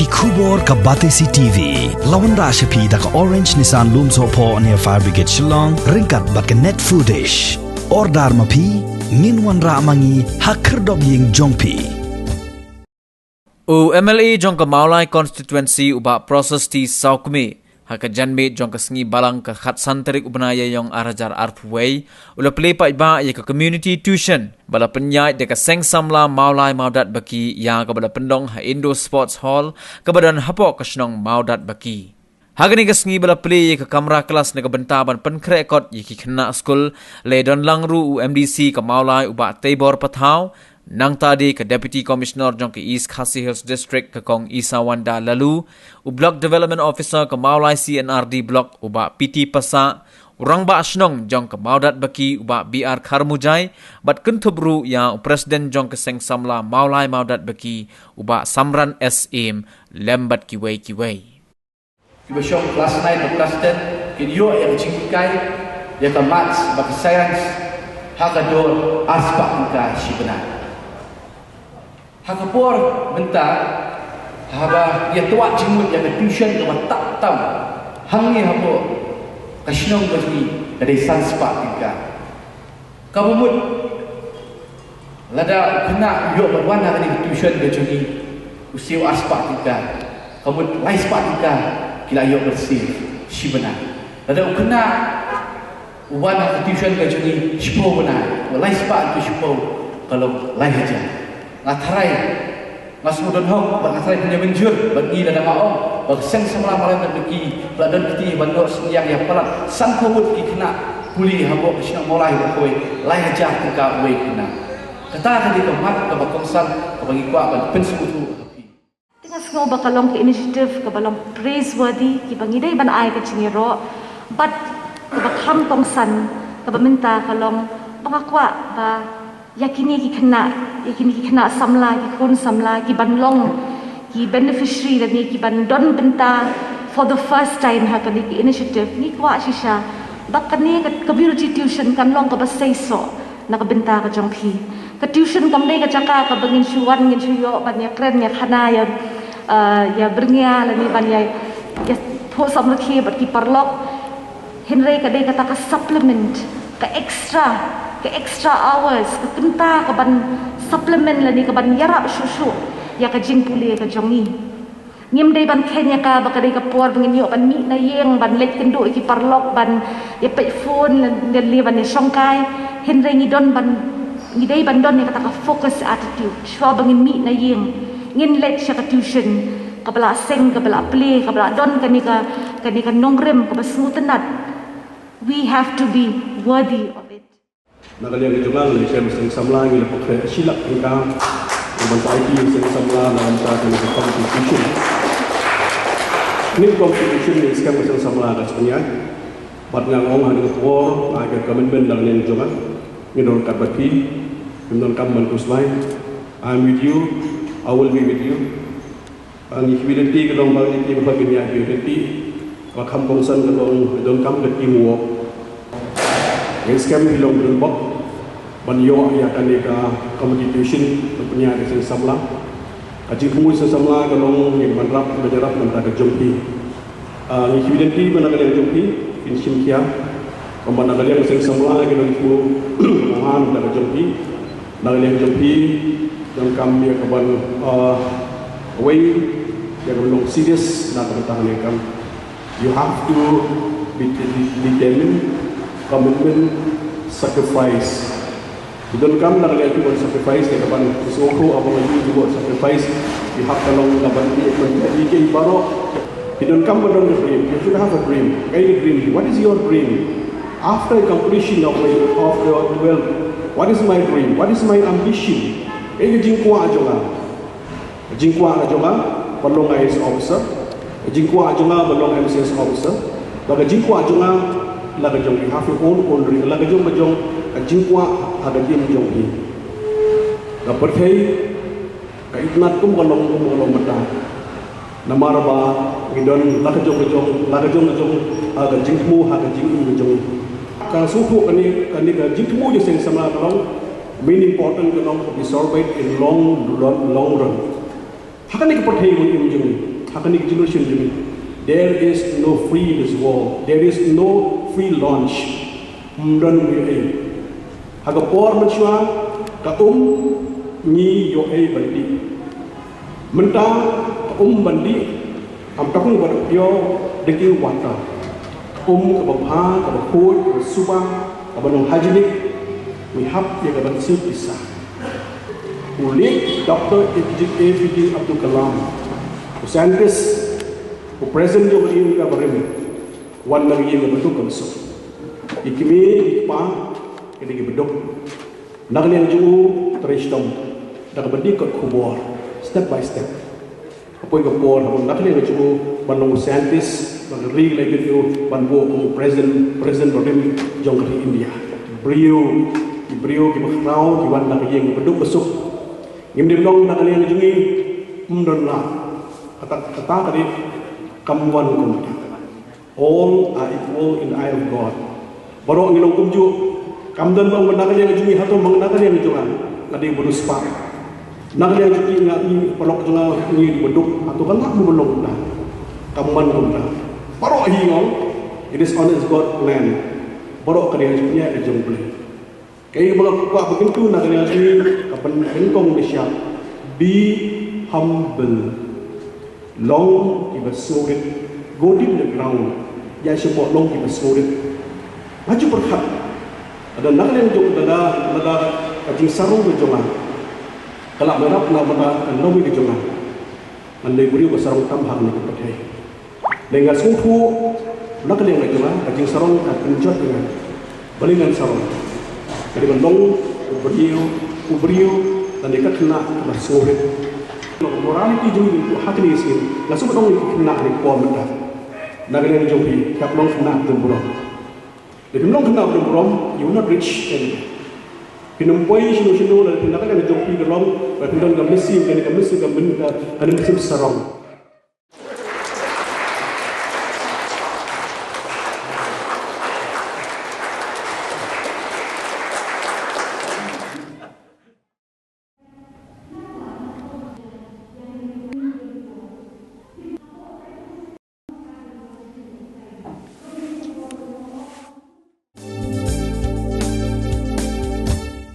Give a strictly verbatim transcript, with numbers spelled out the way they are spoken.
Khubor ka Batesi T V la wanrah sha phi da ka Orange Nissan Lumsohphoh near Fire Brigade Shillong, ryngkat bad ka Net Foodish. Order ma phi, ngin wanrah ma ngi ha khyrdop ïing jong phi. U M L A jong ka Mawlai Constituency u Bah Prasasti Sawkmie, ha ka janmiet jong ka sngi Balang ka khatsan tarik u bnai Ïaïong ar hajar arphew wei, u la plie paidbah ïa ka community tuition ba la pynïaid da ka Seng Samla Mawlai Mawdatbaki, ïa kaba la pynlong ha Indoor Sports Hall kaba don hapoh ka shnong Mawdatbaki. Ha kane ka sngi ba la plie ïa ka kamra klas na ka bynta ban pynkhreh kot ïa ki khynnah skul, la don lang ruh u M D C ka Mawlai u Bah Teibor Pathaw, nangta de ka Deputy Commissioner jong ka East Khasi Hills District ka Kong Isawanda Laloo, u Block Development Officer ka Mawlai C and R D Block u Bah P T Passah, u Rangbah Shnong jong ka Mawdatbaki u Bah B R Kharmujai, bad kynthup ruh ïa u President jong ka Seng Samla Mawlai Mawdatbaki u Bah Samran S Syiem, lem bad kiwei kiwei. Kiba shong klas nine bad klas ten kin ïoh ïa ka jinghikai ïa ka maths bad ka science ha ka dor ar spah tyngka shi bnai. Ha ka por mynta, haba ïa twad jingmut ïa ka tuition kaba tam tam hangne hapoh ka shnong ka jong ngi ka dei san spah tyngka. Kaba mut, lada u khynnah u ïoh ban wan ha kane ka tuition ka jong ngi, u siew ar spah tyngka, ka mut lai spah tyngka ki la ïoh ban siew shi bnai. Lada u khynnah u wan ha ka tuition ka jong ngi shiphew bnai, u lai spah into shiphew, ka long lai hajar. Nga tharai, nga sngewdon hok bad nga tharai phin ïa mynjur bad ngi lada nga ong ba ka Seng Samla Mawlai Mawdatbaki la don kti ban noh synñiang ïa palat sanphew ngut ki khynnah pule hapoh ka shnong Mawlai ba kawei, lai hajar tyngka uwei u khynnah. Kata ka dei ka mat kaba kongsan kaba ngi kwah ban pynsngewthuh ha phi. Te nga sngew ba ka long ka initiative kaba long praiseworthy, kiba ngi dei ban ai ka jingïaroh, bad kaba kham kongsan kaba mynta ka long ba nga kwah ba ïa kine ki khynnah, ïa kine ki khynnah samla, ki khun samla, ki ban long ki beneficiary lane ki ban don bynta for the first time ha kane ka initiative, ngi kwah shisha ba kane ka community tuition kan long kaba seisoh na ka bynta ka jong phi. Ka tuition kam dei ka jaka kaba ngin shu wan, ngin shu ïoh ban ïakren ïakhana ïa, uh, ïa byrngia lane ban ïa, ïa thoh samrkhie bad ki paralok. Hynrei ka dei kata ka supplement, ka extra, ka extra hours, ka kynta ka ban supplement lane ka ban ïarap shuh shuh ïa ka jingpule ka jong ngi. Ngim dei ban kheiñ ïa ka ba ka dei ka por ba ngin ïoh ban mih na ïing ban leit kynduh ïa ki paralok ban ïa peit phone lane ban ïa shongkai. Hynrei ngi don ban, ngi dei ban don ïa kata ka focus attitude. Shuwa ba ngin mih na ïing, ngin leit sha ka tuition kaba la seng, kaba la plie, kaba la don kane ka, kane ka nongrim kaba sngewtynnat. We have to be worthy of it. Na ka liang ka jong nga, ngi shem Seng Samla ngi la pynkhreh shi lak tyngka ban sa aiti Seng Samla na ka bynta kane ka competition. Kane ka competition ngi skhem ba Seng Samla ka sa pynïaid. Bad nga ong ha kane ka por, ai ka commitment na ka liang ka jong nga. Ngin don ryngkat bad phi. Ngin don ryngkat ban khuslai. I am with you. I will be with you. Ngi, ki lynti ki long ba ngi, ki ba ngi ïa ki lynti ba kham kongsan ka long, ka donkam ka teamwork. Ngi skhem ki long bok ban ïoh ïa kane ka competition ban pynïaid ïa ka Seng Samla. Ka jingthmu Seng Samla ka long ngi ban rap, ban ïarap na ka bynta ka jong phi. Ah, ngi ki lynti ba na ka liang jong phi kin shim khia. Kumba na ka liang Seng Samla ki long ki thmu na ka bynta ka jong phi. Na ka liang jong phi, donkam ïa ka ban, ah, wei, ïa ka ban long serious na ka bynta kane ka kam. You have to be de-, determined, commitment, sacrifice. Ki donkam na ka liang ki ban sacrifice, ïa ka ban sngewthuh, aba nga use the word sacrifice, you have to long ka ban ïa ka ban ïa ka baroh. Ki donkam ban don ka dream. You should have a dream. Kaei ka dream? What is your dream? After completion of my, of your twelve, what is my dream? What is my ambition? Kaei ka jingkwah jong nga? Ka jingkwah ka jong nga ban long I A S officer. Ka jingkwah ka jong nga ban long M C S officer. Bad ka jingkwah jong nga, la ka jong, you have your own, own dream. La ka jong, ka jong, ka jingkwah ha ka jingim jong phi. Ka pyrthei ka itynnad kum ka long, kum ka long mynta. Namar ba ngi don la ka jong ka jong, la ka jong ka jong, ha ka jingthmu, ha ka jingim ka jong. Ka sngewthuh kane, kane ka jingthmu jong Seng Samla ka long, main important ka long, we survive in long run, long run. Ha kane ka pyrthei ruh im jong ngi. Ha kane ka generation jong ngi, there is no free in this world. There is no free lunch. Ym don ïa ei. Ha ka por mynshuwa, ka um ngi ïoh ei ban dih. Mynta ka um ban dih, ym tang ba dei pure drinking water. Ka um kaba bha, kaba khuid, kaba suba, kaba long hygienic, ngi hap ïa ka ban siew pisa. U late Doctor A P J Abdul Kalam, u scientist, u president jong ka India barim, wan na ka ïing kaba duk kaba suk. Ki kmie, ki kpa, ki dei kiba duk. Na ka liang jong u, trei shitom da kaba dih kot khubor, step by step. Ka poi ka por, haba na ka liang jong u ban long scientist, ban ri lei bit u ban buh kum president, president barim jong ka ri India. Briew, ki briew kiba khraw ki wan na ka ïing kaba duk kaba suk. Ngim dei long na ka liang jong ngi, ym don lah. Kata, kata ka dei, kam wan kumta. All are equal in the eye of God. Baroh ngi long kumjuh. Kam don ba ong na ka liang jong ngi, hato ma nga na ka liang jong nga, nga dei ba riewspah. Na ka liang jong ki, nga, i paralok jong nga ngi dei ba duk. Hato ka lah mo ban long kumta? Kam wan kumta. Baroh hi, ong, it is on as God plan. Baroh ka dei ha jingpynïaid ka jong U Blei. Kaei ba nga kwah ba kyntu na ka liang jong ngi, ka ban, ban kong ba shai. Be humble. Long kiba sngewrit. Go deep in the ground. Ïa sha, long kiba sngewrit. Nga ju pyrkhat, lada na ka liang jong, lada, lada ka jingsarong ka jong nga ka la ïarap na ka bynta ka nongwei ka jong nga, ngan dei briew ba sarong tam ha kane ka pyrthei. Lei nga sngewthuh, na ka liang jong nga, ka jingsarong ka pynjot ïa nga. Balei ngan sarong? Ka dei ban long u briew, u briew lane ka khynnah kaba sngewrit. Morality jong ngi ha kane ka sien, nga sngewbha ban ong ïa ki khynnah ha kane ka por mynta. Na ka liang jong phi, phi hap long khynnah ba don burom. Lada phim long khynnah ba don burom, you will not reach anywhere. Phin ym poi shano shano lada na ka liang jong phi ka long ba phin don ka mynsiem, kane ka mynsiem, ka myn-, ka, kane ka mynsiem sarong.